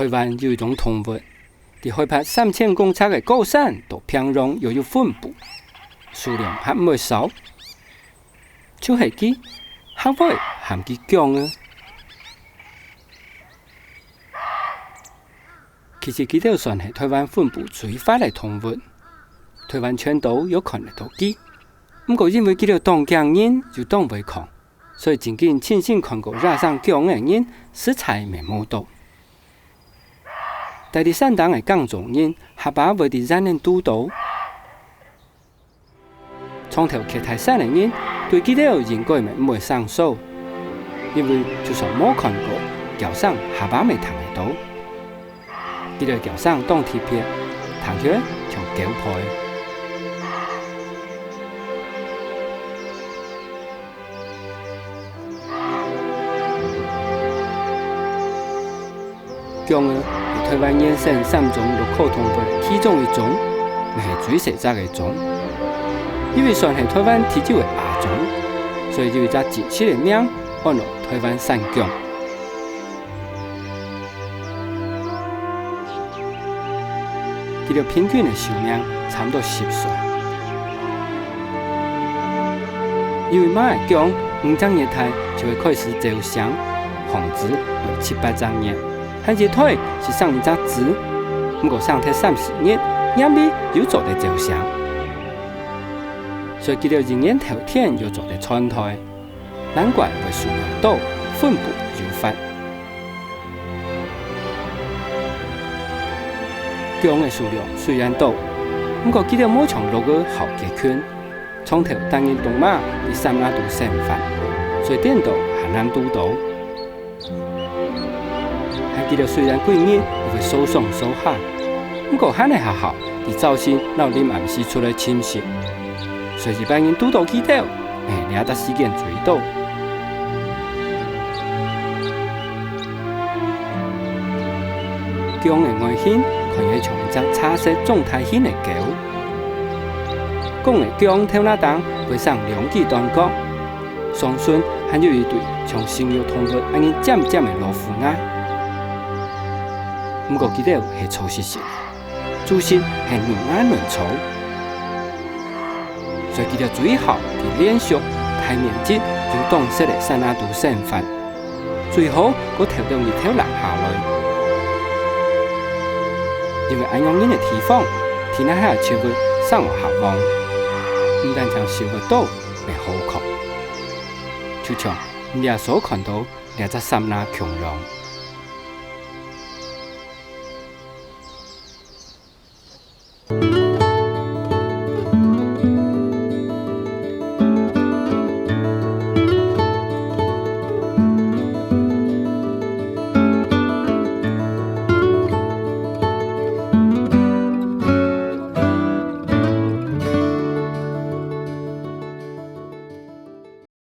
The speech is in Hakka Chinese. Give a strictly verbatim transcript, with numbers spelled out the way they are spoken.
臺灣有一種動物，在海拔三千公尺个高山到平洋又有分布，數量還毋會少，就係佢，客話喊佢薑仔。其實佢兜算係臺灣分布最闊个動物，臺灣全島有看得到佢。毋過因為佢兜當驚人又當會囥， 所以正經親身看過野生薑仔个人實在無幾多。戴在山頂个耕種人，下把會在遠遠堵到。長透蹶大山个人，對佢兜應該乜毋會生疏，因為就算無看過，叫聲下把乜聽得到。 佢兜个叫聲當特別，聽起來像狗吠。薑仔係臺灣原生三種鹿科動物其中一種，乜係最細隻个種。因為算係臺灣第一个亞種，所以有一隻正式个名，安到臺灣山薑。 佢兜平均个壽命差毋多十歲。因為媽个薑五隻月大就會開始走成，雄子愛七八隻月，還一胎係生一隻子，毋過生忒三四日，年尾又做得走成。所以佢兜一年透天又做得傳代。 難怪會數量多，分布又闊。薑个數量雖然多，毋過佢兜無像鹿仔好結群，長透單人獨嫲在山林肚生活，所以顛倒還難堵到。 還佢兜雖然歸日會掃上掃下，毋過還係好好在朝晨摎臨暗時出來尋食，所以一般人堵到佢兜，乜係這隻時間最多。薑个外形看起來像一隻茶色中大型个狗。公个薑頭那頂會生兩支短角， 上唇還有一對像性慾動物恁樣尖尖个老虎牙。毋過佢兜係草食性，主食係嫩芽嫩草，所以佢兜最好在連續、大面積、有當色个山林肚生活，最好過透到日頭落下來。因為恁樣个地方，天下个植物生活較旺，毋單淨食物多，乜好囥。 就像你所看到這隻山林共樣。